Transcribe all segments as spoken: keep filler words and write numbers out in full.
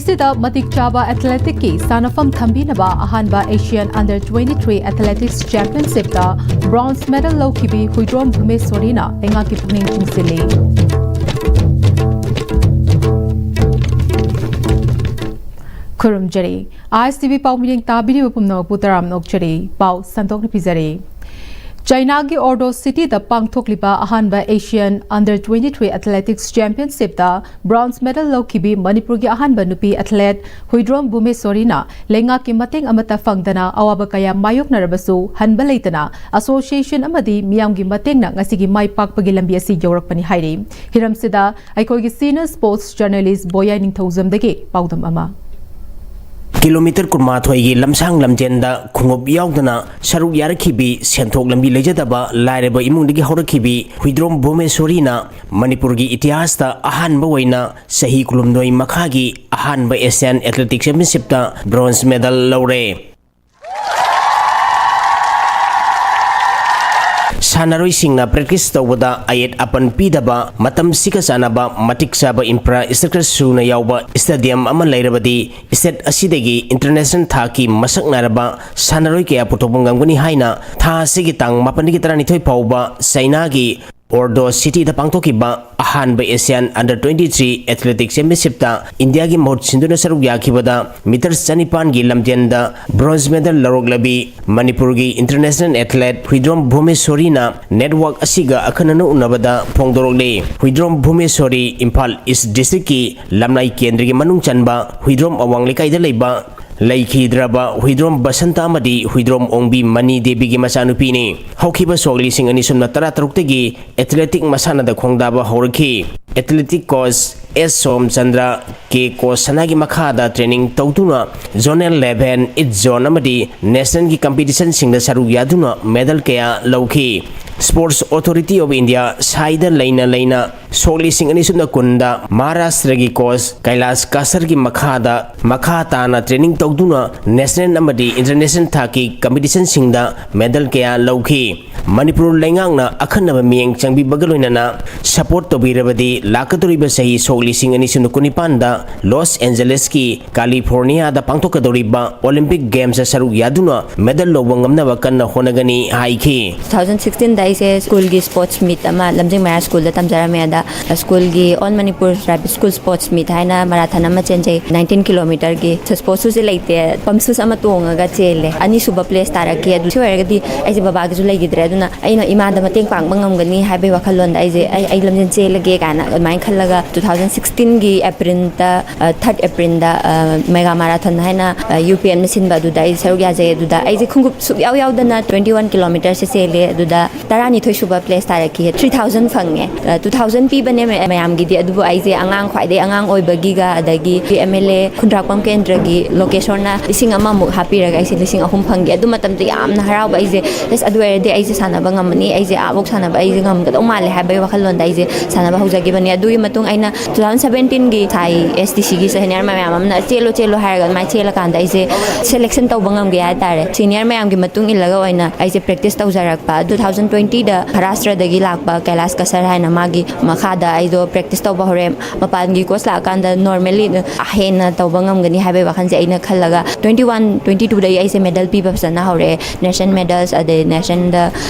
ꯁꯤꯗ ꯃꯇꯤꯛ ꯆꯥꯕ ꯑꯦꯊꯂꯦꯇꯤꯛꯀꯤ ꯁꯥꯟꯅꯐꯝ ꯊꯝꯕꯤꯅꯕ ꯑꯍꯥꯟꯕ Asian Under twenty-three Athletics Championshipꯇ bronze medal ꯂꯧꯈꯤꯕꯤ Huidrom ꯚꯨꯃꯦꯁ꯭ꯋꯔꯤꯅ ꯂꯩꯉꯥꯛꯀꯤ ꯄꯨꯛꯅꯤꯡ ꯆꯤꯡꯁꯤꯜꯂꯤ꯫ ꯈꯨꯔꯨꯝꯖꯔꯤ꯫ ISTV ꯄꯥꯎ ꯃꯤꯠꯌꯦꯡ ꯇꯥꯕꯤꯔꯤꯕ ꯄꯨꯝꯅꯃꯛꯄꯨ ꯇꯔꯥꯝꯅ ꯑꯣꯛꯆꯔꯤ꯫ ꯄꯥꯎ ꯁꯟꯗꯣꯛꯅ ꯄꯤꯖꯔꯤ꯫ ꯆꯥꯏꯅꯥꯒꯤ ꯑꯣꯔꯗꯣ ꯁꯤꯇꯤꯗ ꯄꯥꯡꯊꯣꯛꯂꯤꯕ ꯑꯍꯥꯟꯕ Asian Under twenty-three Athletics Championshipꯇ bronze medal ꯂꯧꯈꯤꯕꯤ ꯃꯅꯤꯄꯨꯔꯒꯤ ꯑꯍꯥꯟꯕ ꯅꯨꯄꯤ ꯑꯦꯊꯂꯦꯠ ꯍꯨꯏꯗ꯭ꯔꯣꯝ ꯚꯨꯃꯦꯁ꯭ꯋꯔꯤꯅ ꯂꯩꯉꯥꯛꯀꯤ ꯃꯇꯦꯡ ꯑꯃꯠꯇ ꯐꯪꯗꯅ ꯑꯋꯥꯕ ꯀꯌꯥ ꯃꯥꯌꯣꯛꯅꯔꯕꯁꯨ ꯍꯟꯕ ꯂꯩꯇꯅ ꯑꯁꯣꯁꯤꯌꯦꯁꯟ ꯑꯃꯗꯤ ꯃꯤꯌꯥꯝꯒꯤ ꯃꯇꯦꯡꯅ ꯉꯁꯤꯒꯤ ꯃꯥꯏ ꯄꯥꯛꯄꯒꯤ ꯂꯝꯕꯤ ꯑꯁꯤ ꯌꯧꯔꯛꯄꯅꯤ ꯍꯥꯏꯔꯤ꯫ ꯍꯤꯔꯝꯁꯤꯗ ꯑꯩꯈꯣꯏꯒꯤ senior sports journalist ꯕꯣꯌꯥꯏ ꯅꯤꯡꯊꯧꯖꯝꯗꯒꯤ ꯄꯥꯎꯗꯝ ꯑꯃ꯫ ꯀꯤꯂꯣꯃꯤꯇꯔ ꯀꯨꯟꯃꯥꯊꯣꯏꯒꯤ ꯂꯝꯁꯥꯡ ꯂꯝꯖꯦꯟꯗ ꯈꯣꯡꯎꯞ ꯌꯥꯎꯗꯅ ꯁꯔꯨꯛ ꯌꯥꯔꯛꯈꯤꯕꯤ, ꯁꯦꯟꯊꯣꯛ ꯂꯝꯕꯤ ꯂꯩꯖꯗꯕ ꯂꯥꯏꯔꯕ ꯏꯃꯨꯡꯗꯒꯤ ꯍꯧꯔꯛꯈꯤꯕꯤ ꯍꯨꯏꯗ꯭ꯔꯣꯝ ꯚꯨꯃꯦꯁ꯭ꯋꯔꯤꯅ ꯃꯅꯤꯄꯨꯔꯒꯤ ꯏꯇꯤꯍꯥꯁꯇ ꯑꯍꯥꯟꯕ ꯑꯣꯏꯅ ꯆꯍꯤ ꯀꯨꯟꯍꯨꯝꯗꯣꯏ ꯃꯈꯥꯒꯤ ꯑꯍꯥꯟꯕ Asian Athletics Championshipꯇ bronze medal ꯂꯧꯔꯦ꯫ ꯁꯥꯟꯅꯔꯣꯏꯁꯤꯡꯅ practice ꯇꯧꯕꯗ ꯑꯌꯦꯠ ꯑꯄꯟ ꯄꯤꯗꯕ, ꯃꯇꯝꯁꯤꯒ ꯆꯥꯟꯅꯕ ꯃꯇꯤꯛ ꯆꯥꯕ infrastructure ꯁꯨꯅ ꯌꯥꯎꯕ stadium ꯑꯃ ꯂꯩꯔꯕꯗꯤ state ꯑꯁꯤꯗꯒꯤ international ꯊꯥꯛꯀꯤ ꯃꯁꯛ ꯅꯥꯏꯔꯕ ꯁꯥꯟꯅꯔꯣꯏ ꯀꯌꯥ ꯄꯨꯊꯣꯛꯄ ꯉꯝꯒꯅꯤ ꯍꯥꯏꯅ ꯊꯥ ꯑꯁꯤꯒꯤ ꯇꯥꯡ ꯃꯥꯄꯟꯗꯒꯤ ꯇꯔꯥꯅꯤꯊꯣꯏ ꯐꯥꯎꯕ ꯆꯥꯏꯅꯥꯒꯤ ꯑꯣꯔꯗꯣ ꯁꯤꯇꯤꯗ ꯄꯥꯡꯊꯣꯛꯈꯤꯕ ꯑꯍꯥꯟꯕ Asian Under twenty-three Athletics Championshipꯇ ꯏꯟꯗꯤꯌꯥꯒꯤ ꯃꯍꯨꯠ ꯁꯤꯟꯗꯨꯅ ꯁꯔꯨꯛ ꯌꯥꯈꯤꯕꯗ ꯃꯤꯇꯔ ꯆꯅꯤꯄꯥꯟꯒꯤ ꯂꯝꯖꯦꯟꯗ bronze medal ꯂꯧꯔꯛꯂꯕꯤ ꯃꯅꯤꯄꯨꯔꯒꯤ international athlete ꯍꯨꯏꯗ꯭ꯔꯣꯝ ꯚꯨꯃꯦꯁ꯭ꯋꯔꯤꯅ network ꯑꯁꯤꯒ ꯑꯈꯟꯅꯅ ꯎꯅꯕꯗ ꯐꯣꯡꯗꯣꯔꯛꯂꯤ꯫ ꯍꯨꯏꯗ꯭ꯔꯣꯝ ꯚꯨꯃꯦꯁ꯭ꯋꯔꯤ ꯏꯝꯐꯥꯜ East Districtꯀꯤ ꯂꯝꯂꯥꯏ ꯀꯦꯟꯗ꯭ꯔꯒꯤ ꯃꯅꯨꯡ ꯆꯟꯕ ꯍꯨꯏꯗ꯭ꯔꯣꯝ ꯑꯋꯥꯡ ꯂꯩꯀꯥꯏꯗ ꯂꯩꯕ ꯂꯩꯈꯤꯗ꯭ꯔꯕ ꯍꯨꯏꯗ꯭ꯔꯣꯝ ꯕꯁꯟꯇ ꯑꯃꯗꯤ ꯍꯨꯏꯗ꯭ꯔꯣꯝ ꯑꯣꯡꯕꯤ ꯃꯅꯤ ꯗꯦꯕꯤꯒꯤ ꯃꯆꯥꯅꯨꯄꯤꯅꯤ꯫ ꯍꯧꯈꯤꯕ ꯁꯣꯛ ꯂꯤꯁꯤꯡ ꯑꯅꯤ ꯁꯨꯞꯅ ꯇꯔꯥ ꯇꯔꯨꯛꯇꯒꯤ athletic ꯃꯁꯥꯟꯅꯗ ꯈꯣꯡꯗꯥꯕ ꯍꯧꯔꯛꯈꯤ꯫ Athletic coach S ꯁꯣꯝꯆꯟꯗ꯭ꯔ, K ꯀꯣꯁꯅꯥꯒꯤ ꯃꯈꯥꯗ training ꯇꯧꯗꯨꯅ zonal level, youth zone ꯑꯃꯗꯤ nationalꯒꯤ competitionꯁꯤꯡꯗ ꯁꯔꯨꯛ ꯌꯥꯗꯨꯅ medal ꯀꯌꯥ ꯂꯧꯈꯤ꯫ Sports Authority of India, ꯁꯥꯏꯗ ꯂꯩꯅ ꯂꯩꯅ ꯁꯣꯛ ꯂꯤꯁꯤꯡ ꯑꯅꯤ ꯁꯨꯞꯅ ꯀꯨꯟꯗ ꯃꯍꯥꯔꯥꯁꯇ꯭ꯔꯒꯤ ꯀꯣꯆ ꯀꯩꯂꯥꯁ ꯀꯁꯔꯒꯤ ꯃꯈꯥꯗ ꯃꯈꯥ ꯇꯥꯅ ꯇ꯭ꯔꯦꯅꯤꯡ ꯇꯧꯗꯨꯅ ꯅꯦꯁꯅꯦꯜ ꯑꯃꯗꯤ ꯏꯟꯇꯔꯅꯦꯁꯅꯦꯜ ꯊꯥꯛꯀꯤ ꯀꯝꯄꯤꯇꯤꯁꯟꯁꯤꯡꯗ ꯃꯦꯗꯜ ꯀꯌꯥ ꯂꯧꯈꯤ꯫ ꯃꯅꯤꯄꯨꯔ ꯂꯩꯉꯥꯛꯅ ꯑꯈꯟꯅꯕ ꯃꯤꯠꯌꯦꯡ ꯆꯪꯕꯤꯕꯒ ꯂꯣꯏꯅꯅ ꯁꯄꯣꯔꯠ ꯇꯧꯕꯤꯔꯕꯗꯤ ꯂꯥꯛꯀꯗꯧꯔꯤꯕ ꯆꯍꯤ ꯁꯣꯛ ꯂꯤꯁꯤꯡ ꯑꯅꯤ ꯁꯨꯞꯅ ꯀꯨꯟꯅꯤꯄꯥꯟꯗ ꯂꯣꯁ ꯑꯦꯟꯖꯦꯂꯤꯁꯀꯤ ꯀꯥꯂꯤꯐꯣꯔꯅꯤꯌꯥꯗ ꯄꯥꯡꯊꯣꯛꯀꯗꯧꯔꯤꯕ ꯑꯣꯂꯤꯝꯄꯤꯛ ꯒꯦꯝꯁꯇ ꯁꯔꯨꯛ ꯌꯥꯗꯨꯅ ꯃꯦꯗꯜ ꯂꯧꯕ ꯉꯝꯅꯕ ꯀꯟꯅ ꯍꯣꯠꯅꯒꯅꯤ ꯍꯥꯏꯈꯤ꯫ ꯇꯨ ꯊꯥꯎꯖꯟ ꯁꯤꯛꯁꯇꯤꯟꯗ ꯑꯩꯁꯦ ꯁ꯭ꯀꯨꯜꯒꯤ ꯁ꯭ꯄꯣꯔꯠꯁ ꯃꯤꯠ ꯑꯃ ꯂꯝꯖꯤꯡ ꯃꯌꯥ ꯁ꯭ꯀꯨꯜꯗ ꯇꯝꯖꯔꯝꯃꯦ꯫ ꯑꯗ ꯁ꯭ꯀꯨꯜꯒꯤ all Manipur ꯔꯦꯄꯤꯗ school sports meet ꯍꯥꯏꯅ ꯃꯔꯥꯊꯟ ꯑꯃ ꯆꯦꯟꯖꯩ, ꯅꯥꯏꯟꯇꯤꯟ ꯀꯤꯂꯣꯃꯤꯇꯔꯒꯤ꯫ ꯁ꯭ꯄꯣꯔꯠꯁ ꯁꯨꯁꯦ ꯂꯩꯇꯦ, ꯄꯝ ꯁꯨꯁ ꯑꯃ ꯇꯣꯡꯉꯒ ꯆꯦꯜꯂꯦ꯫ ꯑꯅꯤꯁꯨꯕ ꯄ꯭ꯂꯦꯁ ꯇꯥꯔꯛꯈꯤ꯫ ꯑꯗꯨ ꯁꯤ ꯑꯣꯏꯔꯒꯗꯤ ꯑꯩꯁꯦ ꯕꯕꯥꯒꯤꯁꯨ ꯂꯩꯈꯤꯗ꯭ꯔꯦ, ꯑꯗꯨꯅ ꯑꯩꯅ ꯏꯃꯥꯗ ꯃꯇꯦꯡ ꯄꯥꯡꯕ ꯉꯝꯒꯅꯤ ꯍꯥꯏꯕꯒꯤ ꯋꯥꯈꯜꯂꯣꯟꯗ ꯑꯩꯁꯦ ꯑꯩ ꯑꯩ ꯂꯝꯖꯦꯟ ꯆꯦꯜꯂꯒꯦ ꯀꯥꯏꯅ ꯑꯗꯨꯃꯥꯏꯅ ꯈꯜꯂꯒ ꯇꯨ ꯊꯥꯎꯖꯟ ꯁꯤꯛꯁꯇꯤꯟꯒꯤ ꯑꯦꯄ꯭ꯔꯤꯜꯗ, ꯊꯥꯔꯠ ꯑꯦꯄ꯭ꯔꯤꯜꯗ ꯃꯦꯒꯥ ꯃꯥꯔꯥꯊꯣꯟ ꯍꯥꯏꯅ ꯌꯨ ꯄꯤ ꯑꯦꯝꯅ ꯁꯤꯟꯕ, ꯑꯗꯨꯗ ꯑꯩ ꯁꯔꯨꯛ ꯌꯥꯖꯩ꯫ ꯑꯗꯨꯗ ꯑꯩꯁꯦ ꯈꯣꯡꯎꯞ ꯁꯨꯛꯌꯥꯎ ꯌꯥꯎꯗꯅ ꯇ꯭ꯋꯦꯟꯇꯤ ꯋꯥꯟ ꯀꯤꯂꯣꯃꯤꯇꯔꯁꯦ ꯆꯦꯜꯂꯦ꯫ ꯑꯗꯨꯗ ꯇꯔꯥꯅꯤꯊꯣꯏ ꯁꯨꯕ ꯄ꯭ꯂꯦꯁ ꯇꯥꯔꯛꯈꯤ꯫ ꯊ꯭ꯔꯤ ꯊꯥꯎꯖꯟ ꯐꯪꯉꯦ꯫ ꯇꯨ ꯊꯥꯎꯖꯟ ꯄꯤꯕꯅꯦ ꯃꯌꯥꯝꯒꯤꯗꯤ, ꯑꯗꯨꯕꯨ ꯑꯩꯁꯦ ꯑꯉꯥꯡ, ꯈ꯭ꯋꯥꯏꯗꯒꯤ ꯑꯉꯥꯡ ꯑꯣꯏꯕꯒꯤꯒ, ꯑꯗꯒꯤ ꯑꯦꯝ ꯑꯦꯜ ꯑꯦ ꯈꯨꯟꯗ꯭ꯔꯥꯛꯄꯝ ꯀꯦꯟꯗ꯭ꯔꯒꯤ ꯂꯣꯀꯦꯁꯣꯔꯅ ꯂꯤꯁꯤꯡ ꯑꯃꯃꯨꯛ ꯍꯥꯞꯄꯤꯔꯒ ꯑꯩꯁꯦ ꯂꯤꯁꯤꯡ ꯑꯍꯨꯝ ꯐꯪꯈꯤ꯫ ꯑꯗꯨ ꯃꯇꯝꯗ ꯌꯥꯝꯅ ꯍꯔꯥꯎꯕ꯫ ꯑꯩꯁꯦ ꯑꯁ, ꯑꯗꯨ ꯑꯣꯏꯔꯗꯤ ꯑꯩꯁꯦ ꯁꯥꯟꯅꯕ ꯉꯝꯃꯅꯤ, ꯑꯩꯁꯦ ꯑꯥꯐꯥꯎ ꯁꯥꯟꯅꯕ ꯑꯩꯁꯦ ꯉꯝꯒꯗꯧ ꯃꯥꯜꯂꯦ ꯍꯥꯏꯕꯒꯤ ꯋꯥꯈꯜꯂꯣꯟꯗ ꯑꯩꯁꯦ ꯁꯥꯟꯅꯕ ꯍꯧꯖꯈꯤꯕꯅꯦ꯫ ꯑꯗꯨꯒꯤ ꯃꯇꯨꯡ ꯑꯩꯅ ꯇꯨ ꯊꯥꯎꯖꯟ ꯁꯕꯦꯟꯇꯤꯟꯒꯤ ꯁꯥꯏ ꯑꯦꯁ ꯗꯤ ꯁꯤꯒꯤ ꯁꯦꯅꯤꯌꯔ ꯃꯌꯥꯝ ꯑꯃꯅ ꯆꯦꯜꯂꯣ ꯆꯦꯜꯂꯣ ꯍꯥꯏꯔꯒ ꯑꯗꯨꯃꯥꯏꯅ ꯆꯦꯜꯂꯀꯥꯟꯗ ꯑꯩꯁꯦ ꯁꯦꯂꯦꯛꯁꯟ ꯇꯧꯕ ꯉꯝꯒꯦ ꯍꯥꯏꯇꯥꯔꯦ꯫ ꯁꯦꯅꯤꯌꯔ ꯃꯌꯥꯝꯒꯤ ꯃꯇꯨꯡ ꯏꯜꯂꯒ ꯑꯣꯏꯅ ꯑꯩꯁꯦ ꯄ꯭ꯔꯦꯛꯇꯤꯁ ꯇꯧꯖꯔꯛꯄ꯫ ꯇꯨ ꯊꯥꯎꯖꯟ ꯇ꯭ꯋꯦꯟꯇꯤꯗ ꯃꯍꯥꯔꯥꯁꯇ꯭ꯔꯗꯒꯤ ꯂꯥꯛꯄ ꯀꯩꯂꯥꯁ ꯀꯁꯔ ꯍꯥꯏꯅ ꯃꯥꯒꯤ ꯃꯈꯥꯗ ꯑꯩꯗꯣ ꯄ꯭ꯔꯦꯛꯇꯤꯁ ꯇꯧꯕ ꯍꯧꯔꯦ꯫ ꯃꯄꯥꯟꯒꯤ ꯀꯣꯆ ꯂꯥꯛꯑꯀꯥꯟꯗ ꯅꯣꯔꯃꯦꯜꯂꯤ ꯍꯦꯟꯅ ꯇꯧꯕ ꯉꯝꯒꯅꯤ ꯍꯥꯏꯕꯒꯤ ꯋꯥꯈꯜꯁꯦ ꯑꯩꯅ ꯈꯜꯂꯒ ꯇ꯭ꯋꯦꯟꯇꯤ ꯋꯥꯟ, ꯇ꯭ꯋꯦꯟꯇꯤ ꯇꯨꯗꯒꯤ ꯑꯩꯁꯦ ꯃꯦꯗꯜ ꯄꯤꯕ ꯐꯖꯅ ꯍꯧꯔꯛꯑꯦ꯫ ꯅꯦꯁꯅꯦꯜ ꯃꯦꯗꯜꯁ, ꯑꯗꯩ ꯅꯦꯁꯅꯦꯜꯗ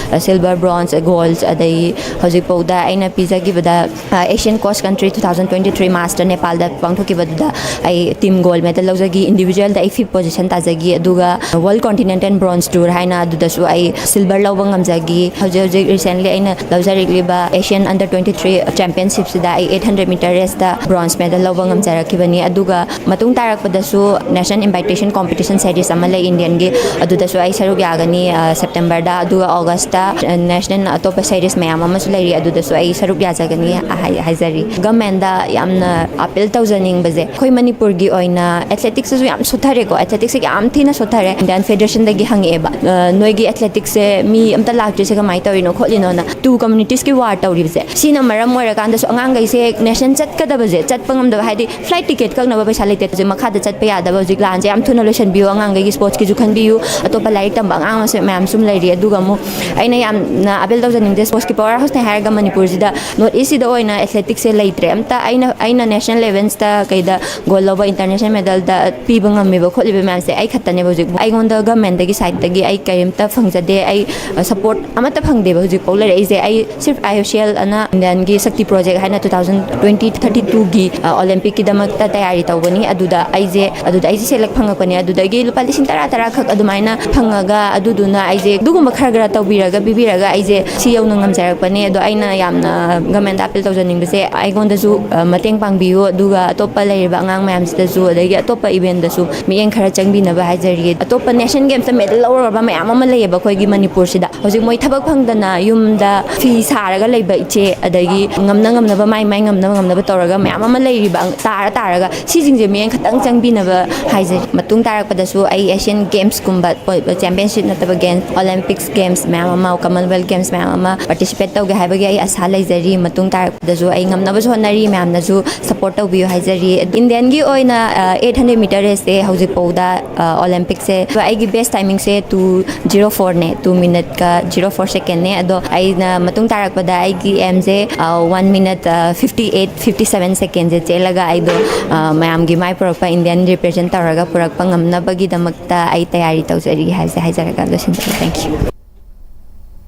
ꯁꯤꯜꯚꯔ, ꯕ꯭ꯔꯣꯟꯖ, ꯒꯣꯜꯗ, ꯑꯗꯩ ꯍꯧꯖꯤꯛꯐꯥꯎꯗ ꯑꯩꯅ ꯄꯤꯖꯈꯤꯕꯗ Asian cross country two thousand twenty three ꯃꯥꯔꯆꯇ ꯅꯦꯄꯥꯜꯗ ꯄꯥꯡꯊꯣꯛꯈꯤꯕꯗꯨꯗ ꯑꯩ ꯇꯤꯝ ꯒꯣꯜꯗ ꯃꯦꯗꯜ ꯂꯧꯖꯈꯤ, ꯏꯟꯗꯤꯕꯤꯖꯨꯋꯦꯜꯗ ꯑꯩ ꯐꯤꯐ ꯄꯣꯖꯤꯁꯟ ꯇꯥꯖꯈꯤ, ꯑꯗꯨꯒ ꯋꯥꯔꯜ ꯀꯣꯟꯇꯤꯅꯦꯟꯇꯦꯜ ꯕ꯭ꯔꯣꯟꯖ ꯇꯨꯔ ꯍꯥꯏꯅ ꯑꯗꯨꯗꯁꯨ ꯑꯩ ꯁꯤꯜꯚꯔ ꯂꯧꯕ ꯉꯝꯖꯈꯤ꯫ ꯍꯧꯖꯤꯛ ꯍꯧꯖꯤꯛ ꯔꯤꯁꯦꯟꯠꯂꯤ ꯑꯩꯅ ꯂꯧꯖꯔꯛꯂꯤꯕ ꯑꯦꯁꯤꯌꯥꯟ ꯑꯟꯗꯔ ꯇ꯭ꯋꯦꯟꯇꯤ ꯊ꯭ꯔꯤ ꯆꯦꯝꯄꯤꯌꯟꯁꯤꯞꯁꯤꯗ ꯑꯩ eight hundred metre race bronze medal ꯂꯧꯕ ꯉꯝꯖꯔꯛꯈꯤꯕꯅꯤ꯫ ꯑꯗꯨꯒ ꯃꯇꯨꯡ ꯇꯥꯔꯛꯄꯗꯁꯨ ꯅꯦꯁꯅꯦꯜ ꯏꯟꯚꯥꯏꯇꯦꯁꯟ ꯀꯣꯝꯄꯤꯇꯤꯁꯟ ꯁꯦꯔꯤꯁ ꯑꯃ ꯂꯩ ꯏꯟꯗꯤꯌꯟꯒꯤ, ꯑꯗꯨꯗꯁꯨ ꯑꯩ ꯁꯔꯨꯛ ꯌꯥꯒꯅꯤ꯫ ꯑ, ꯁꯦꯞꯇꯦꯝꯕꯔꯗ, ꯑꯗꯨꯒ ꯑꯣꯒꯁꯇ, ꯑ, ꯅꯦꯁꯅꯦꯜ ꯑꯇꯣꯞꯄ ꯁꯦꯔꯤꯁ ꯃꯌꯥꯝ ꯑꯃꯁꯨ ꯂꯩꯔꯤ, ꯑꯗꯨꯗꯁꯨ ꯑꯩ ꯁꯔꯨꯛ ꯌꯥꯖꯒꯅꯤ ꯍꯥꯏ-, ꯍꯥꯏꯖꯔꯤ꯫ ꯒꯃꯦꯟꯗ ꯌꯥꯝꯅ ꯑꯄꯤꯜ ꯇꯧꯖꯅꯤꯡꯕꯁꯦ, ꯑꯩꯈꯣꯏ ꯃꯅꯤꯄꯨꯔꯒꯤ ꯑꯣꯏꯅ ꯑꯦꯊꯂꯦꯇꯤꯛꯁꯁꯤꯁꯨ ꯌꯥꯝ ꯁꯣꯠꯊꯔꯦꯀꯣ, ꯑꯦꯊꯂꯦꯇꯤꯛꯁꯁꯦ ꯌꯥꯝ ꯊꯤꯅ ꯁꯣꯠꯊꯔꯦ꯫ ꯏꯟꯗꯤꯌꯟ ꯐꯦꯗꯔꯦꯁꯟꯗꯒꯤ ꯍꯪꯉꯛꯑꯦꯕ, "ꯑ, ꯅꯣꯏꯒꯤ ꯑꯦꯊꯂꯦꯇꯤꯛꯁꯁꯦ ꯃꯤ ꯑꯝꯇ ꯂꯥꯛꯇ꯭ꯔꯤꯁꯦ ꯀꯃꯥꯏꯅ ꯇꯧꯔꯤꯅꯣ ꯈꯣꯠꯂꯤꯅꯣꯅ?" ꯇꯨ ꯀꯝꯃꯨꯅꯤꯇꯤꯁꯀꯤ ꯋꯥꯔ ꯇꯧꯔꯤꯕꯁꯦ, ꯁꯤꯅ ꯃꯔꯝ ꯑꯣꯏꯔ ꯀꯥꯟꯗꯁꯨ ꯑꯉꯥꯡꯈꯩꯁꯦ ꯅꯦꯁꯅꯦꯜ ꯆꯠꯀꯗꯕꯁꯦ ꯆꯠꯄ ꯉꯝꯗꯕ, ꯍꯥꯏꯗꯤ ꯐ꯭ꯂꯥꯏꯠ ꯇꯤꯀꯦꯠ ꯀꯛꯅꯕ ꯄꯩꯁꯥ ꯂꯩꯇꯦ꯫ ꯍꯧꯖꯤꯛ ꯃꯈꯥꯗ ꯆꯠꯄ ꯌꯥꯗꯕ꯫ ꯍꯧꯖꯤꯛ ꯂꯥꯟꯁꯦ ꯌꯥꯝ ꯊꯨꯅ ꯂꯣꯏꯁꯤꯟꯕꯤꯌꯨ, ꯑꯉꯥꯡꯈꯩꯒꯤ ꯁ꯭ꯄꯣꯔꯠꯁꯀꯤꯁꯨ ꯈꯟꯕꯤꯌꯨ, ꯑꯇꯣꯞꯄ ꯂꯥꯏꯔꯤꯛ ꯇꯝꯕ ꯑꯉꯥꯡ ꯃꯁꯦ ꯃꯌꯥꯝ ꯁꯨꯝ ꯂꯩꯔꯤ꯫ ꯑꯗꯨꯒ ꯑꯃꯨꯛ ꯑꯩꯅ ꯌꯥꯝꯅ ꯑꯄꯤꯜ ꯇꯧꯖꯅꯤꯡꯗꯦ, ꯁ꯭ꯄꯣꯔꯠꯁꯀꯤ ꯄꯋꯥꯔ ꯍꯥꯎꯁꯅꯦ ꯍꯥꯏꯔꯒ ꯃꯅꯤꯄꯨꯔꯁꯤꯗ, ꯅꯣꯔꯠ ꯏꯁꯁꯤꯗ ꯑꯣꯏꯅ ꯑꯦꯊꯂꯦꯇꯤꯛꯁꯁꯦ ꯂꯩꯇ꯭ꯔꯦ ꯑꯝꯇ꯫ ꯑꯩꯅ ꯑꯩꯅ ꯅꯦꯁꯅꯦꯜ ꯏꯚꯦꯟꯠꯁꯇ ꯀꯩꯗ ꯒꯣꯜ ꯂꯧꯕ, ꯏꯟꯇꯔꯅꯦꯁꯅꯦꯜ ꯃꯦꯗꯜꯗ ꯄꯤꯕ ꯉꯝꯃꯤꯕ ꯈꯣꯠꯂꯤꯕ ꯃꯌꯥꯝꯁꯦ ꯑꯩ ꯈꯛꯇꯅꯦꯕ꯫ ꯍꯧꯖꯤꯛ ꯑꯩꯉꯣꯟꯗ ꯒꯃꯦꯟꯗꯒꯤ ꯁꯥꯏꯠꯇꯒꯤ ꯑꯩ ꯀꯔꯤꯝꯇ ꯐꯪꯖꯗꯦ, ꯑꯩ ꯁꯄꯣꯔꯠ ꯑꯃꯠꯇ ꯐꯪꯗꯦꯕ ꯍꯧꯖꯤꯛꯐꯥꯎ ꯂꯩꯔꯛꯏꯁꯦ꯫ ꯑꯩ ꯁꯤꯔꯐ ꯑꯥꯏ ꯑꯣ ꯁꯤ ꯑꯦꯜ ꯑꯅ ꯏꯟꯗꯤꯌꯥꯟꯒꯤ ꯁꯛꯇꯤ ꯄ꯭ꯔꯣꯖꯦꯛ ꯍꯥꯏꯅ two thousand twenty thirty twoꯒꯤ ꯑꯣꯂꯦꯝꯄꯤꯛꯀꯤꯗꯃꯛꯇ ꯇꯌꯥꯔꯤ ꯇꯧꯕꯅꯤ꯫ ꯑꯗꯨꯗ ꯑꯩꯁꯦ ꯑꯗꯨꯗ ꯑꯩꯁꯦ ꯁꯦꯂꯦꯛ ꯐꯪꯉꯛꯄꯅꯦ꯫ ꯑꯗꯨꯗꯒꯤ ꯂꯨꯄꯥ ꯂꯤꯁꯤꯡ ꯇꯔꯥ ꯇꯔꯥ ꯈꯛ ꯑꯗꯨꯃꯥꯏꯅ ꯐꯪꯉꯒ, ꯑꯗꯨꯗꯨꯅ ꯑꯩꯁꯦ ꯑꯗꯨꯒꯨꯝꯕ ꯈꯔ ꯈꯔ ꯇꯧꯕꯤꯔꯒ, ꯄꯤꯕꯤꯔꯒ ꯑꯩꯁꯦ ꯁꯤ ꯌꯧꯅ ꯉꯝꯖꯔꯛꯄꯅꯦ꯫ ꯑꯗꯣ ꯑꯩꯅ ꯌꯥꯝꯅ ꯒꯃꯦꯟꯗ ꯑꯄꯤꯜ ꯇꯧꯖꯅꯤꯡꯕꯁꯦ, ꯑꯩꯉꯣꯟꯗꯁꯨ ꯑ, ꯃꯇꯦꯡ ꯄꯥꯡꯕꯤꯌꯨ, ꯑꯗꯨꯒ ꯑꯇꯣꯞꯄ ꯂꯩꯔꯤꯕ ꯑꯉꯥꯡ ꯃꯌꯥꯝꯁꯤꯗꯁꯨ, ꯑꯗꯒꯤ ꯑꯇꯣꯞꯄ ꯏꯚꯦꯟꯗꯁꯨ ꯃꯤꯠꯌꯦꯡ ꯈꯔ ꯆꯪꯕꯤꯅꯕ ꯍꯥꯏꯖꯔꯤ꯫ ꯑꯇꯣꯞꯄ ꯅꯦꯁꯅꯦꯜ ꯒꯦꯝꯁꯇ ꯃꯦꯗꯜ ꯂꯧꯔꯨꯔꯕ ꯃꯌꯥꯝ ꯑꯃ ꯂꯩꯌꯦꯕ ꯑꯩꯈꯣꯏꯒꯤ ꯃꯅꯤꯄꯨꯔꯁꯤꯗ꯫ ꯍꯧꯖꯤꯛ ꯃꯣꯏ ꯊꯕꯛ ꯐꯪꯗꯅ ꯌꯨꯝꯗ ꯐꯤ ꯁꯥꯔꯒ ꯂꯩꯕ ꯏꯆꯦ, ꯑꯗꯒꯤ ꯉꯝꯅ ꯉꯝꯅꯕ, ꯃꯥꯏ ꯃꯥꯏ ꯉꯝꯅꯕ ꯉꯝꯅꯕ ꯇꯧꯔꯒ ꯃꯌꯥꯝ ꯑꯃ ꯂꯩꯔꯤꯕ, ꯇꯥꯔ ꯇꯥꯔꯒ, ꯁꯤꯁꯤꯡꯁꯦ ꯃꯤꯠꯌꯦꯡ ꯈꯤꯇꯪ ꯆꯪꯕꯤꯅꯕ ꯍꯥꯏꯖꯔꯤ꯫ ꯃꯇꯨꯡ ꯇꯥꯔꯛꯄꯗꯁꯨ ꯑꯩ ꯑꯦꯁꯤꯌꯥꯟ ꯒꯦꯝꯁꯀꯨꯝꯕ, ꯆꯦꯝꯄꯤꯌꯟꯁꯤꯞ ꯅꯠꯇꯕ ꯒꯦꯝꯁ, ꯑꯣꯂꯦꯝꯄꯤꯛꯁ ꯒꯦꯝꯁ ꯃꯌꯥꯝ ꯑꯃ, ꯀꯃꯟꯋꯦꯜꯊ ꯒꯦꯝꯁ ꯃꯌꯥꯝ ꯑꯃ ꯄꯥꯔꯇꯤꯁꯤꯄꯦꯠ ꯇꯧꯒꯦ ꯍꯥꯏꯕꯒꯤ ꯑꯩ ꯑꯁꯥ ꯂꯩꯖꯔꯤ꯫ ꯃꯇꯨꯡ ꯇꯥꯔꯛꯄꯗꯁꯨ ꯑꯩ ꯉꯝꯅꯕꯁꯨ ꯍꯣꯠꯅꯔꯤ꯫ ꯃꯌꯥꯝꯅꯁꯨ ꯁꯄꯣꯔꯠ ꯇꯧꯕꯤꯌꯨ ꯍꯥꯏꯖꯔꯤ꯫ ꯏꯟꯗꯤꯌꯟꯒꯤ ꯑꯣꯏꯅ, ꯑ, eight hundred meter race ꯁꯦ ꯍꯧꯖꯤꯛꯐꯥꯎꯗ, ꯑ, ꯑꯣꯂꯦꯝꯄꯤꯛꯁꯦ ꯑꯩꯒꯤ ꯕꯦꯁ ꯇꯥꯏꯃꯤꯡꯁꯦ two zero four ꯅꯦ, two ꯃꯤꯅꯠꯀ zero four second ꯅꯦ꯫ ꯑꯗꯣ ꯑꯩꯅ ꯃꯇꯨꯡ ꯇꯥꯔꯛꯄꯗ ꯑꯩꯒꯤ ꯑꯦꯝꯁꯦ, ꯑ, one minute, ꯑ, fifty eight, fifty seven second ꯁꯦ ꯆꯦꯜꯂꯒ ꯑꯩꯗꯣ, ꯑ, ꯃꯌꯥꯝꯒꯤ ꯃꯥꯏ ꯄꯨꯔꯛꯄ, ꯏꯟꯗꯤꯌꯟ ꯔꯤꯄ꯭ꯔꯖꯦꯟ ꯇꯧꯔꯒ ꯄꯨꯔꯛꯄ ꯉꯝꯅꯕꯒꯤꯗꯃꯛꯇ ꯑꯩ ꯇꯌꯥꯔꯤ ꯇꯧꯖꯔꯤ ꯍꯥꯏꯁꯦ ꯍꯥꯏꯖꯔꯒ ꯂꯣꯏꯁꯤꯟꯖꯔꯦ꯫ Thank you꯫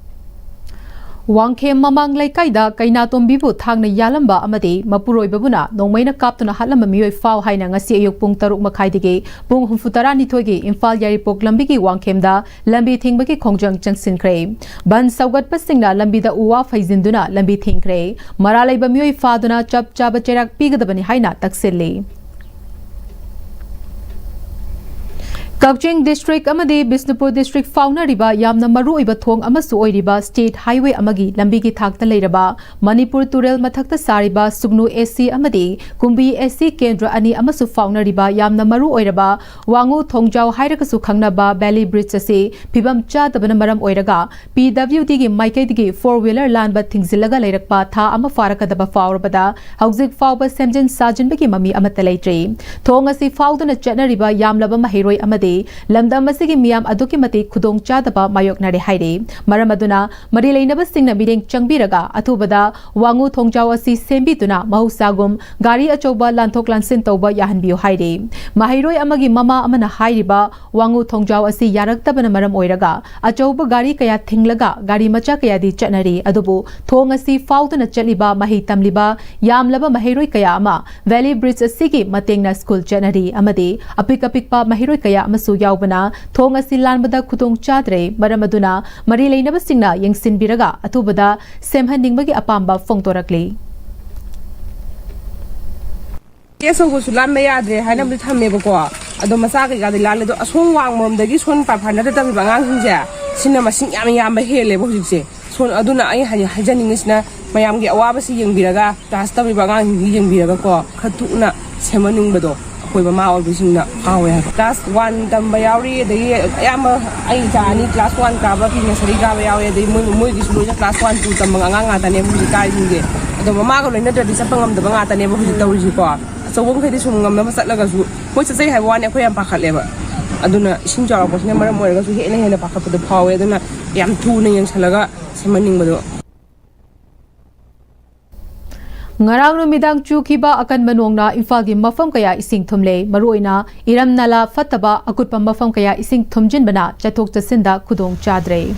ꯋꯥꯡꯈꯦꯝ ꯃꯃꯥꯡ ꯂꯩꯀꯥꯏꯗ ꯀꯩꯅꯥꯇꯣꯝꯕꯤꯕꯨ ꯊꯥꯡꯅ ꯌꯥꯜꯂꯝꯕ ꯑꯃꯗꯤ ꯃꯄꯨꯔꯣꯏꯕꯕꯨꯅ ꯅꯣꯡꯃꯩꯅ ꯀꯥꯞꯇꯨꯅ ꯍꯥꯠꯂꯝꯕ ꯃꯤꯑꯣꯏ ꯐꯥꯎ ꯍꯥꯏꯅ ꯉꯁꯤ ꯑꯌꯨꯛ ꯄꯨꯡ ꯇꯔꯨꯛ ꯃꯈꯥꯏꯗꯒꯤ ꯄꯨꯡ ꯍꯨꯝꯐꯨ ꯇꯔꯥꯅꯤꯊꯣꯏꯒꯤ ꯏꯝꯐꯥꯜ ꯌꯥꯏꯔꯤꯄꯣꯛ ꯂꯝꯕꯤꯒꯤ ꯋꯥꯡꯈꯦꯝꯗ ꯂꯝꯕꯤ ꯊꯤꯡꯕꯒꯤ ꯈꯣꯡꯖꯪ ꯆꯪꯁꯤꯟꯈ꯭ꯔꯦ꯫ ꯕꯟ ꯁꯧꯒꯠꯄꯁꯤꯡꯅ ꯂꯝꯕꯤꯗ ꯎ ꯋꯥ ꯐꯩꯖꯤꯟꯗꯨꯅ ꯂꯝꯕꯤ ꯊꯤꯡꯈ꯭ꯔꯦ꯫ ꯃꯔꯥꯜ ꯂꯩꯕ ꯃꯤꯑꯣꯏ ꯐꯥꯗꯨꯅ ꯆꯞ ꯆꯥꯕ ꯆꯩꯔꯥꯛ ꯄꯤꯒꯗꯕꯅꯤ ꯍꯥꯏꯅ ꯇꯛꯁꯤꯜꯂꯤ꯫ ꯀꯛꯆꯤꯡ ꯗꯤꯁꯇ꯭ꯔꯤꯛ ꯑꯃꯗꯤ ꯕꯤꯁꯅꯨꯄꯨꯔ ꯗꯤꯁꯇ꯭ꯔꯤꯛ ꯐꯥꯎꯅꯔꯤꯕ ꯌꯥꯝꯅ ꯃꯔꯨꯑꯣꯏꯕ ꯊꯣꯡ ꯑꯃꯁꯨ ꯑꯣꯏꯔꯤꯕ ꯁ꯭ꯇꯦꯠ ꯍꯥꯏꯋꯦ ꯑꯃꯒꯤ ꯂꯝꯕꯤꯒꯤ ꯊꯥꯛꯇ ꯂꯩꯔꯕ ꯃꯅꯤꯄꯨꯔ ꯇꯨꯔꯦꯜ ꯃꯊꯛꯇ ꯁꯥꯔꯤꯕ ꯁꯨꯒꯅꯨ ꯑꯦꯁ ꯁꯤ ꯑꯃꯗꯤ ꯀꯨꯝꯕꯤ ꯑꯦꯁ ꯁꯤ ꯀꯦꯟꯗ꯭ꯔ ꯑꯅꯤ ꯑꯃꯁꯨ ꯐꯥꯎꯅꯔꯤꯕ ꯌꯥꯝꯅ ꯃꯔꯨꯑꯣꯏꯔꯕ ꯋꯥꯉꯨ ꯊꯣꯡꯖꯥꯎ ꯍꯥꯏꯔꯒꯁꯨ ꯈꯪꯅꯕ ꯚꯦꯂꯤ ꯕ꯭ꯔꯤꯖ ꯑꯁꯤ ꯐꯤꯕꯝ ꯆꯥꯗꯕꯅ ꯃꯔꯝ ꯑꯣꯏꯔꯒ ꯄꯤ ꯗꯕ꯭ꯂꯤꯎ ꯗꯤꯒꯤ ꯃꯥꯏꯀꯩꯗꯒꯤ ꯐꯣꯔ ꯋꯤꯂꯔ ꯂꯥꯟꯕ ꯊꯤꯡꯖꯤꯜꯂꯒ ꯂꯩꯔꯛꯄ ꯊꯥ ꯑꯃ ꯐꯥꯔꯛꯀꯗꯕ ꯐꯥꯎꯔꯕꯗ ꯍꯧꯖꯤꯛ ꯐꯥꯎꯕ ꯁꯦꯝꯖꯤꯟ ꯁꯥꯖꯤꯟꯕꯒꯤ ꯃꯃꯤ ꯑꯃꯠꯇ ꯂꯩꯇ꯭ꯔꯤ꯫ ꯊꯣꯡ ꯑꯁꯤ ꯐꯥꯎꯗꯨꯅ ꯆꯠꯅꯔꯤꯕ ꯌꯥꯝꯂꯕ ꯃꯍꯩꯔꯣꯏ ꯑꯃꯗꯤ ꯂꯝꯗꯝ ꯑꯁꯤꯒꯤ ꯃꯤꯌꯥꯝ ꯑꯗꯨꯛꯀꯤ ꯃꯇꯤꯛ ꯈꯨꯗꯣꯡ ꯆꯥꯗꯕ ꯃꯥꯌꯣꯛꯅꯔꯦ ꯍꯥꯏꯔꯤ꯫ ꯃꯔꯝ ꯑꯗꯨꯅ ꯃꯔꯤ ꯂꯩꯅꯕꯁꯤꯡꯅ ꯃꯤꯠꯌꯦꯡ ꯆꯪꯕꯤꯔꯒ ꯑꯊꯨꯕꯗ ꯋꯥꯉꯨ ꯊꯣꯡꯖꯥꯎ ꯑꯁꯤ ꯁꯦꯝꯕꯤꯗꯨꯅ ꯃꯍꯧꯁꯥꯒꯨꯝ ꯒꯥꯔꯤ ꯑꯆꯧꯕ ꯂꯥꯟꯊꯣꯛ ꯂꯥꯟꯁꯤꯟ ꯇꯧꯕ ꯌꯥꯍꯟꯕꯤꯌꯨ ꯍꯥꯏꯔꯤ꯫ ꯃꯍꯩꯔꯣꯏ ꯑꯃꯒꯤ ꯃꯃꯥ ꯑꯃꯅ ꯍꯥꯏꯔꯤꯕ ꯋꯥꯉꯨ ꯊꯣꯡꯖꯥꯎ ꯑꯁꯤ ꯌꯥꯔꯛꯇꯕꯅ ꯃꯔꯝ ꯑꯣꯏꯔꯒ ꯑꯆꯧꯕ ꯒꯥꯔꯤ ꯀꯌꯥ ꯊꯤꯡꯂꯒ ꯒꯥꯔꯤ ꯃꯆꯥ ꯀꯌꯥꯗꯤ ꯆꯠꯅꯔꯤ, ꯑꯗꯨꯕꯨ ꯊꯣꯡ ꯑꯁꯤ ꯐꯥꯎꯗꯨꯅ ꯆꯠꯂꯤꯕ ꯃꯍꯩ ꯇꯝꯂꯤꯕ ꯌꯥꯝꯂꯕ ꯃꯍꯩꯔꯣꯏ ꯀꯌꯥ ꯑꯃ ꯚꯦꯂꯤ ꯕ꯭ꯔꯤꯖ ꯑꯁꯤꯒꯤ ꯃꯇꯦꯡꯅ ꯁ꯭ꯀꯨꯜ ꯆꯠꯅꯔꯤ ꯑꯃꯗꯤ ꯑꯄꯤꯛ ꯑꯄꯤꯛꯄ ꯃꯍꯩꯔꯣꯏ ꯀꯌꯥ ꯑꯃꯁꯨ ꯌꯥꯎꯕꯅ ꯊꯣꯡ ꯑꯁꯤ ꯂꯥꯟꯕꯗ ꯈꯨꯗꯣꯡ ꯆꯥꯗ꯭ꯔꯦ꯫ ꯃꯔꯝ ꯑꯗꯨꯅ ꯃꯔꯤ ꯂꯩꯅꯕꯁꯤꯡꯅ ꯌꯦꯡꯁꯤꯟꯕꯤꯔꯒ ꯑꯊꯨꯕꯗ ꯁꯦꯝꯍꯟꯅꯤꯡꯕꯒꯤ ꯑꯄꯥꯝꯕ ꯐꯣꯡꯗꯣꯔꯛꯂꯤ꯫ ꯑꯆꯧꯕꯁꯨ ꯂꯥꯟꯕ ꯌꯥꯗ꯭ꯔꯦ ꯍꯥꯏꯅꯕꯗꯤ ꯊꯝꯃꯦꯕꯀꯣ꯫ ꯑꯗꯣ ꯃꯆꯥ ꯀꯩꯀꯥꯗꯤ ꯂꯥꯜꯂꯦ꯫ ꯑꯗꯣ ꯑꯁꯣꯝ ꯋꯥꯡꯃꯔꯣꯝꯗꯒꯤ ꯁꯣꯝ ꯄꯥꯏꯐꯥꯅꯗ ꯇꯝꯃꯤꯕ ꯑꯉꯥꯡꯁꯤꯡꯁꯦ, ꯁꯤꯅ ꯃꯁꯤꯡ ꯌꯥꯝ ꯌꯥꯝꯕ ꯍꯦꯜꯂꯦꯕ ꯍꯧꯖꯤꯛꯁꯦ꯫ ꯁꯣꯝ, ꯑꯗꯨꯅ ꯑꯩ ꯍꯥꯏ-, ꯍꯥꯏꯖꯅꯤꯡꯉꯤꯁꯤꯅ, ꯃꯌꯥꯝꯒꯤ ꯑꯋꯥꯕꯁꯤ ꯌꯦꯡꯕꯤꯔꯒ, ꯀ꯭ꯂꯥꯁ ꯇꯝꯃꯤꯕ ꯑꯉꯥꯡꯁꯤꯡꯁꯤ ꯌꯦꯡꯕꯤꯔꯒꯀꯣ, ꯈꯔ ꯊꯨꯅ ꯁꯦꯝꯍꯟꯅꯤꯡꯕꯗꯣ ꯑꯩꯈꯣꯏ ꯃꯃꯥ ꯑꯣꯏꯕꯁꯤꯡꯅ ꯐꯥꯎꯋꯦ ꯍꯥꯏꯕ꯫ ꯀ꯭ꯂꯥꯁ ꯋꯥꯟ ꯇꯝꯕ ꯌꯥꯎꯔꯤ, ꯑꯗꯒꯤ ꯑꯌꯥꯝꯕ ꯑꯩ ꯏꯆꯥ ꯑꯅꯤ ꯀ꯭ꯂꯥꯁ ꯋꯥꯟ ꯀꯥꯕ, ꯄ꯭ꯔꯤ ꯅꯁꯔꯤ ꯀꯥꯕ ꯌꯥꯎꯔꯤ, ꯑꯗꯩ ꯃꯣꯏ, ꯃꯣꯏꯒꯤꯁꯨ ꯂꯣꯏꯅ ꯀ꯭ꯂꯥꯁ ꯋꯥꯟ, ꯇꯨ ꯇꯝꯕ ꯑꯉꯥꯡ ꯉꯥꯛꯇꯅꯦꯕ ꯍꯧꯖꯤꯛ ꯀꯥꯔꯤꯁꯤꯡꯁꯦ꯫ ꯑꯗꯣ ꯃꯃꯥꯒ ꯂꯣꯏꯅꯗ꯭ꯔꯗꯤ ꯆꯠꯄ ꯉꯝꯗꯕ ꯉꯥꯛꯇꯅꯦꯕ ꯍꯧꯖꯤꯛ ꯇꯧꯔꯤꯁꯤꯀꯣ꯫ ꯑꯆꯧꯕ ꯃꯈꯩꯗꯤ ꯁꯨꯝ ꯉꯝꯅꯕ ꯆꯠꯂꯒꯁꯨ, ꯃꯣꯏ ꯆꯠꯆꯩ ꯍꯥꯏꯕ ꯋꯥꯅꯤ, ꯑꯩꯈꯣꯏ ꯌꯥꯝ ꯄꯥꯈꯠꯂꯦꯕ꯫ ꯑꯗꯨꯅ ꯏꯁꯤꯡ ꯆꯥꯎꯔꯛꯄꯁꯤꯅ ꯃꯔꯝ ꯑꯣꯏꯔꯒꯁꯨ ꯍꯦꯟꯅ ꯍꯦꯟꯅ ꯄꯥꯈꯠꯄꯗꯣ ꯐꯥꯎꯋꯦ꯫ ꯑꯗꯨꯅ ꯌꯥꯝ ꯊꯨꯅ ꯌꯦꯡꯁꯜꯂꯒ ꯁꯦꯝꯍꯟꯅꯤꯡꯕꯗꯣ꯫ ꯉꯔꯥꯡ ꯅꯨꯃꯤꯗꯥꯡ ꯆꯨꯈꯤꯕ ꯑꯀꯟꯕ ꯅꯣꯡꯅ ꯏꯝꯐꯥꯜꯒꯤ ꯃꯐꯝ ꯀꯌꯥ ꯏꯁꯤꯡ ꯊꯨꯝꯂꯦ꯫ ꯃꯔꯨꯑꯣꯏꯅ ꯏꯔꯝ ꯅꯂꯥ ꯐꯠꯇꯕ ꯑꯀꯨꯠꯄ ꯃꯐꯝ ꯀꯌꯥ ꯏꯁꯤꯡ ꯊꯨꯝꯖꯤꯟꯕꯅ ꯆꯠꯊꯣꯛ ꯆꯠꯁꯤꯟꯗ ꯈꯨꯗꯣꯡ ꯆꯥꯗ꯭ꯔꯦ꯫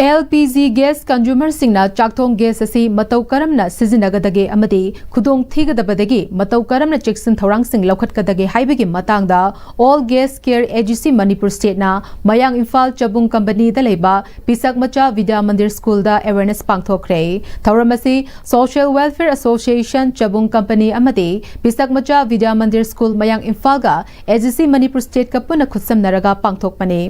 ꯑꯦꯜ ꯄꯤ ꯖꯤ ꯒ꯭ꯌꯥꯁ ꯀꯟꯖꯨꯃꯔꯁꯤꯡꯅ ꯆꯥꯛꯊꯣꯡ ꯒ꯭ꯌꯥꯁ ꯑꯁꯤ ꯃꯇꯧ ꯀꯔꯝꯅ ꯁꯤꯖꯤꯟꯅꯒꯗꯒꯦ ꯑꯃꯗꯤ ꯈꯨꯗꯣꯡ ꯊꯤꯒꯗꯕꯗꯒꯤ ꯃꯇꯧ ꯀꯔꯝꯅ ꯆꯦꯛꯁꯤꯟ ꯊꯧꯔꯥꯡꯁꯤꯡ ꯂꯧꯈꯠꯀꯗꯒꯦ ꯍꯥꯏꯕꯒꯤ ꯃꯇꯥꯡꯗ All Gas Care A G C Manipur Stateꯅ ꯃꯌꯥꯡ ꯏꯝꯐꯥꯜ ꯆꯕꯨꯡ ꯀꯝꯄꯅꯤꯗ ꯂꯩꯕ ꯄꯤꯁꯛ ꯃꯆꯥ ꯕꯤꯗ꯭ꯌꯥ ꯃꯟꯗꯤꯔ ꯁ꯭ꯀꯨꯜꯗ awareness ꯄꯥꯡꯊꯣꯛꯈ꯭ꯔꯦ꯫ ꯊꯧꯔꯝ ꯑꯁꯤ Social Welfare Association ꯆꯕꯨꯡ ꯀꯝꯄꯅꯤ ꯑꯃꯗꯤ ꯄꯤꯁꯛ ꯃꯆꯥ ꯕꯤꯗ꯭ꯌꯥ ꯃꯟꯗꯤꯔ ꯁ꯭ꯀꯨꯜ ꯃꯌꯥꯡ ꯏꯝꯐꯥꯜꯒ A G C Manipur Stateꯀ ꯄꯨꯟꯅ ꯈꯨꯠꯁꯝꯅꯔꯒ ꯄꯥꯡꯊꯣꯛꯄꯅꯤ꯫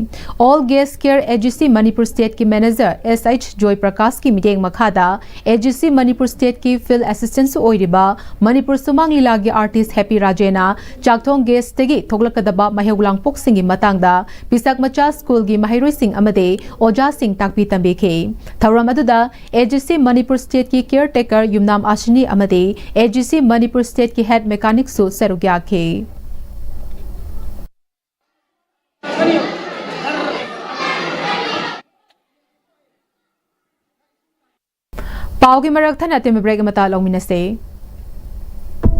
All Gas Care A G C Manipur Stateꯀꯤ manager S H ꯖꯣꯏ ꯄ꯭ꯔꯀꯥꯁꯀꯤ ꯃꯤꯠꯌꯦꯡ ꯃꯈꯥꯗ A G C Manipur Stateꯀꯤ field assistantꯁꯨ ꯑꯣꯏꯔꯤꯕ ꯃꯅꯤꯄꯨꯔ ꯁꯨꯃꯥꯡ ꯂꯤꯂꯥꯒꯤ artist ꯍꯦꯄꯤ ꯔꯥꯖꯦꯅ ꯆꯥꯛꯊꯣꯡ ꯒ꯭ꯌꯥꯁꯇꯒꯤ ꯊꯣꯛꯂꯛꯀꯗꯕ ꯃꯍꯩ ꯂꯥꯡꯄꯣꯛꯁꯤꯡꯒꯤ ꯃꯇꯥꯡꯗ ꯄꯤꯁꯛ ꯃꯆꯥ ꯁ꯭ꯀꯨꯜꯒꯤ ꯃꯍꯩꯔꯣꯏꯁꯤꯡ ꯑꯃꯗꯤ ꯑꯣꯖꯥꯁꯤꯡ ꯇꯥꯛꯄꯤ ꯇꯝꯕꯤꯈꯤ꯫ ꯊꯧꯔꯝ ꯑꯗꯨꯗ A G C Manipur Stateꯀꯤ caretaker ꯌꯨꯝꯅꯥꯝ ꯑꯥꯁꯤꯅꯤ ꯑꯃꯗꯤ A G C Manipur Stateꯀꯤ head mechanicꯁꯨ ꯁꯔꯨꯛ ꯌꯥꯈꯤ꯫ ꯄꯥꯎꯒꯤ ꯃꯔꯛ ꯊꯠꯅ ꯑꯇꯦꯟꯕ break ꯑꯃꯇ ꯂꯧꯃꯤꯟꯅꯁꯦ꯫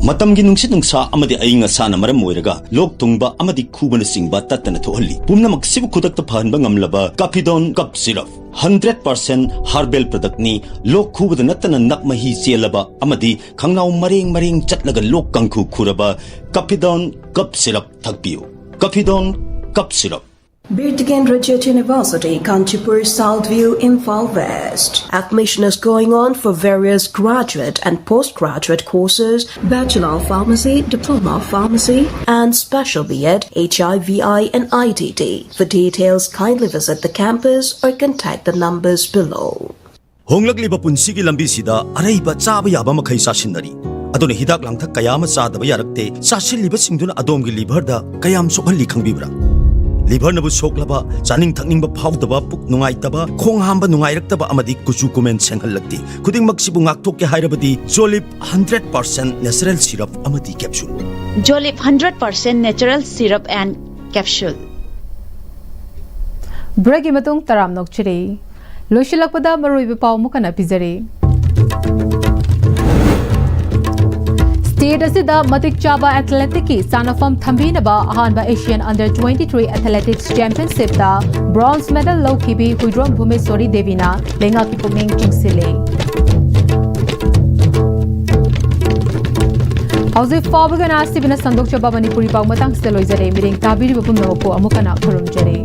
ꯃꯇꯝꯒꯤ ꯅꯨꯡꯁꯤꯠ ꯅꯨꯡꯁꯥ ꯑꯃꯗꯤ ꯑꯏꯪ ꯑꯁꯥꯅ ꯃꯔꯝ ꯑꯣꯏꯔꯒ ꯂꯣꯛ ꯊꯨꯡꯕ ꯑꯃꯗꯤ ꯈꯨꯕꯅꯆꯤꯡꯕ ꯇꯠꯇꯅ ꯊꯣꯛꯍꯜꯂꯤ꯫ ꯄꯨꯝꯅꯃꯛꯁꯤꯕꯨ ꯈꯨꯗꯛꯇ ꯐꯍꯟꯕ ꯉꯝꯂꯕ ꯀꯥꯐꯤꯗꯣꯟ ꯀꯞ ꯁꯤꯔꯞ, hundred percent herbal productꯅꯤ꯫ ꯂꯣꯛ ꯈꯨꯕꯗ ꯅꯠꯇꯅ ꯅꯞ ꯃꯍꯤ ꯆꯦꯜꯂꯕ ꯑꯃꯗꯤ ꯈꯪꯅꯥꯎ ꯃꯔꯦꯡ ꯃꯔꯦꯡ ꯆꯠꯂꯒ ꯂꯣꯛ ꯀꯥꯡꯈꯨ ꯈꯨꯔꯕ ꯀꯥꯐꯤꯗꯣꯟ ꯀꯞ syrup ꯊꯛꯄꯤꯌꯨ꯫ ꯀꯥꯐꯤꯗꯣꯟ cup syrup. Birtigan Rajat University, Kanchipur, South View, Imphal West. Admission is going on for various graduate and postgraduate courses, Bachelor of Pharmacy, Diploma of Pharmacy, and Special B Ed, H I V I, and I T T. For details, kindly visit the campus or contact the numbers below. ꯍꯣꯡꯂꯛꯂꯤꯕ ꯄꯨꯟꯁꯤꯒꯤ ꯂꯝꯕꯤꯁꯤꯗ ꯑꯔꯩꯕ ꯆꯥꯕ ꯌꯥꯕ ꯃꯈꯩ ꯆꯥꯁꯤꯟꯅꯔꯤ꯫ ꯑꯗꯨꯅ ꯍꯤꯗꯥꯛ ꯂꯥꯡꯊꯛ ꯀꯌꯥ ꯑꯃ ꯆꯥꯗꯕ ꯌꯥꯔꯛꯇꯦ꯫ ꯆꯥꯁꯤꯜꯂꯤꯕꯁꯤꯡꯗꯨꯅ ꯑꯗꯣꯝꯒꯤ liverꯗ ꯀꯌꯥꯝ ꯁꯣꯛꯍꯜꯂꯤ ꯈꯪꯕꯤꯕ꯭ꯔꯥ? Liverꯅꯕꯨ ꯁꯣꯛꯂꯕ, ꯆꯥꯅꯤꯡ ꯊꯛꯅꯤꯡꯕ ꯐꯥꯎꯗꯕ, ꯄꯨꯛ ꯅꯨꯡꯉꯥꯏꯇꯕ, ꯈꯣꯡ ꯍꯥꯝꯕ ꯅꯨꯡꯉꯥꯏꯔꯛꯇꯕ ꯑꯃꯗꯤ ꯀꯨꯆꯨ ꯀꯨꯃꯦꯟ ꯁꯦꯡꯍꯜꯂꯛꯇꯦ꯫ ꯈꯨꯗꯤꯡꯃꯛꯁꯤꯕꯨ ꯉꯥꯛꯊꯣꯛꯀꯦ ꯍꯥꯏꯔꯕꯗꯤ Jolib hundred percent natural syrup ꯑꯃꯗꯤ capsule꯫ Jolib hundred percent natural syrup and capsule. Breakꯀꯤ ꯃꯇꯨꯡ ꯇꯔꯥꯝ ꯅꯣꯛꯆꯔꯤ꯫ ꯂꯣꯏꯁꯤꯜꯂꯛꯄꯗ ꯃꯔꯨꯑꯣꯏꯕ ꯄꯥꯎ ꯑꯃꯨꯛ ꯍꯟꯅ ꯄꯤꯖꯔꯤ꯫ State ꯑꯁꯤꯗ ꯃꯇꯤꯛ ꯆꯥꯕ athleticsꯀꯤ ꯁꯥꯟꯅꯐꯝ ꯊꯝꯕꯤꯅꯕ ꯑꯍꯥꯟꯕ Asian Under twenty-three Athletics Championshipꯇ bronze medal ꯂꯧꯈꯤꯕꯤ Huidrom ꯚꯨꯃꯦꯁ꯭ꯋꯔꯤ ꯗꯦꯕꯤꯅ ꯂꯩꯉꯥꯛꯀꯤ ꯄꯨꯛꯅꯤꯡ ꯆꯤꯡꯁꯤꯜꯂꯤ꯫ ꯍꯧꯖꯤꯛ ꯐꯥꯎꯕꯒꯤ ꯑꯣꯏꯅ ꯑꯁꯤꯕꯅ ꯁꯟꯗꯣꯛꯆꯕ ꯃꯅꯤꯄꯨꯔꯤ ꯄꯥꯎ ꯃꯇꯥꯡꯁꯤꯗ ꯂꯣꯏꯖꯔꯦ꯫ ꯃꯤꯠꯌꯦꯡ ꯇꯥꯕꯤꯔꯤꯕ ꯄꯨꯝꯅꯃꯛꯄꯨ ꯑꯃꯨꯛ ꯍꯟꯅ ꯈꯨꯔꯨꯝꯖꯔꯤ꯫